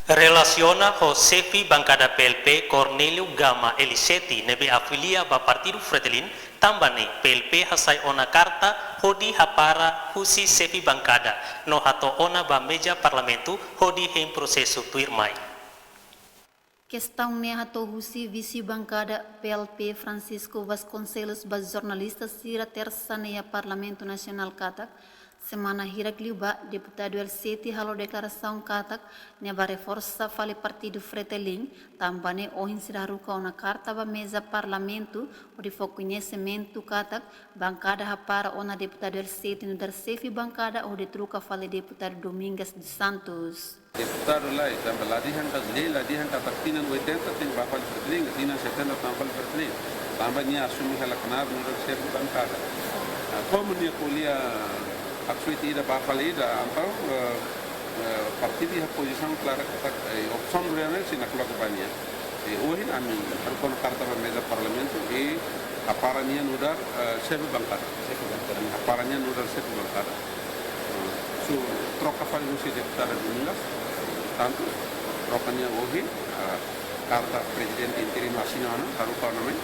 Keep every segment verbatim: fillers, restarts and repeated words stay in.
Relasiona ho xefe bankada P L P, Cornélio Gama Eliseti, ne'ebé afilia ba partidu Fretilin, tanba ne'e P L P hasai ona karta hodi hapara husi xefe bankada, no hato'o ona ba meza parlamentu hodi hein prosesu tuirmai. Kestaun ne'e hato'o husi vise bankada P L P, Francisco Vasconcelos, ba jornalista sira Tersa ne'e iha Parlamentu Nasionál katak, semana hirak liubá, deputadu Eliseti halo deklarasaun katak nia bá reforsa fali partidu Fretilin, tanba ne'e ohin sira haruka ona karta ba meza parlamentu hodi fó koñesimentu katak bankada hapara ona deputadu Eliseti nu'udar xefe bankada hodi troka fali deputadu Domingas dos Santos. Deputadu lae, tanba la dehan katak, lei la dehan katak tinan oitenta tenke bá fali Fretilin, tinan setenta tenke fali Fretilin. Tanba nia asume hela knaar nu'udar xefe bankada. Ah, komu nia ko'alia haksoit ida bá fali ida, entaun, eh, eh, partidu iha pozisaun klara katak, eh, opsaun real ne'e sei nakloke ba nia. Eh, ohin ami haruka ona karta ba meza parlamentu, eh, hapara nia nu'udar, eh, xefe bankada. Xefe bankada. Hapara nia nu'udar xefe bankada. So, troka fali husi deputada Domingas dos Santos, troka nia ohin, ah, karta prezidente interinu asina ona, haruka ona mai,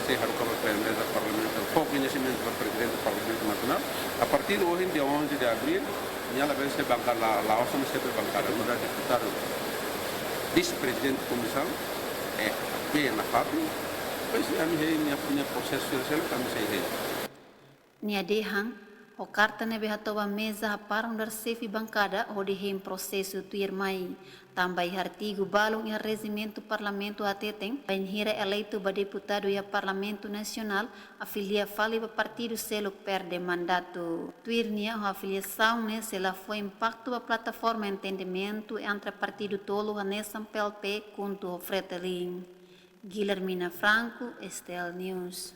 sei haruka ba meza parlamentu, fó koñesimentu ba prezidente Parlamentu Nasionál. A partir de ohin, dia onze de abril, nia labele xefe bankada, la, la'ós ona xefe bankada, nu'udar deputadu, vise-prezidente komisaun, eh, be na fatin, depois ami hein nia, nia prosesu sira seluk, ami sei hein. Nia dehan, ho karta ne'ebé hato'o ba meza hapara nu'udar xefe bankada hodi hein prosesu tuirmai. Tanba iha artigu balun iha rejimentu parlamentu hateten, bainhira eleitu ba deputadu iha Parlamentu Nasionál, afilia fali ba partidu seluk perde mandatu. Tuir nia, ho afiliasaun ne'e sei la fó impaktu ba plataforma entendimentu entre partidu tolu hanesan P L P kuandu ho Fretilin. Guilhermina Franco, S T L News.